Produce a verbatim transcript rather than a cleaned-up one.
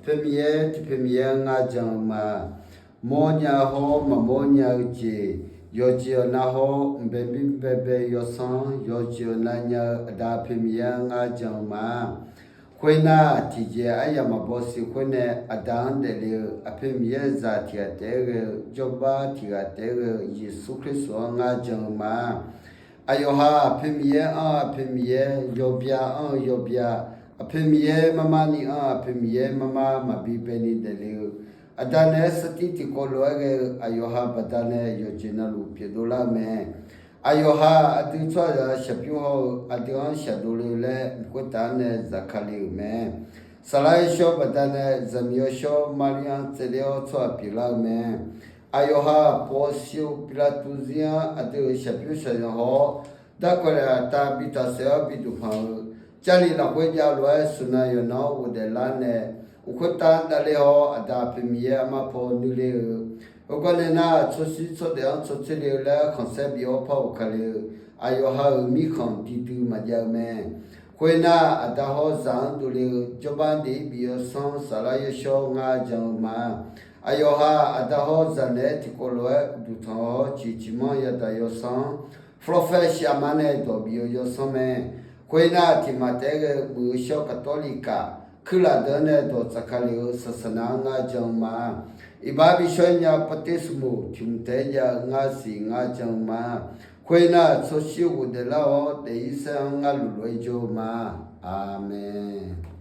Aqpoeq Miqyaer, tiqpoeq Miqyaer-anr ngar jan-eu ma. Mawrnya hawr maqmawrnya-eu jeq, yawqjeq yawqnav hawr mqbae mir baebae yawsanr, yawqjeq yawqnav nya-eu Aqda Aqpoeq Miqyaer-anr ngar jan-eu ma. Khoernar, tiqjeq aryamq maqbaw siq khoer nae Aqda-anr daefle-eu Aqpoeq Miqyaer-euq zaq tiq ghaq taef-aer ghae-eu, jawrbar tiq ghaq taef-aer ghae-eu Yeqsur Karisu-anr ngar jan-eu ma. Aqyawf ha Aqpoeq Miqyaer anr-eu Aqpoeq Miqyaer, yawbya anr-eu yawbya, Aqpoeq Miqyaer marmar ni anr-eu Aqpoeq Miqyaer marmar maqbi bae ni daefle-eu, Aqda naeq-aer sarkir tiqkawv lof-aer ghae-eu aqyawf ha baqdanae yawqjeq navluf pyeufdov lar-eu mae. Aqyawf ha aqdui tsawrhaqzaq-eu shaqpyur hawr-eu aqdui-anr shaqdov le-eu laer mq khoertav-anr nae zafkale-euq mae. Saflar yawshawr baqdanae zaqmiq yawshawr Marlir-anr tsaevler-awr tsawrhaq pyeuflar-eu mae. Aqyawf ha pov-awr shir-eu Piqlaqtuv zir-anr aqdui-euq shaqpyur shaqzanq haw-awr, darkawq naeq aqtav bi taqsaef-awr bi duqpanq-eu, Jarlif lafkhoer jav lof-aer suqnav yawqnan-anr ghofdaef lar nae, mq khoertav-anr davler hawr Aqda Aqpoeq Miqyaer armar paw nuir ler-eu, heugar nae nar tsawrshir tsawrdaef-anr tsawrtser le-eu laer khanqsaer bif-awr par ghofka le-eu, aqyawf ha-euq mirkhanq duidui maqjav-eu mae. Khoernar, Aqda hawr zaq-anr dovle-eu jawrbar daef-ir bif yawsanr Saflar yawshawr ngar jan-eu ma. Aqyawf ha Aqda hawr zaq naeq-aer tiqkawv lof-aer uqduq tanq-awr ciqciq manr yadaq yawsanr, Prophet Shaqmar nae dawq bif-eu yawsanr mae. Khoernar, tiq maf taef-aer ghae-eu muiq-eu shawr Kaqtawrlif kaf, kuirlaf deuq-anr nae dawq tsafka le-eu saqsaqnav-anr ngar jan-eu ma. Iqbax bishawr nya pavtersmoq tiq mq taef-aer jav-eu ngar siq ngar jan-eu ma. Khoernar, tsawrshir ghofdaef lar-awr daef-ir saer-anr ngar luf lof-aer jawr-eu ma. Aqmeq.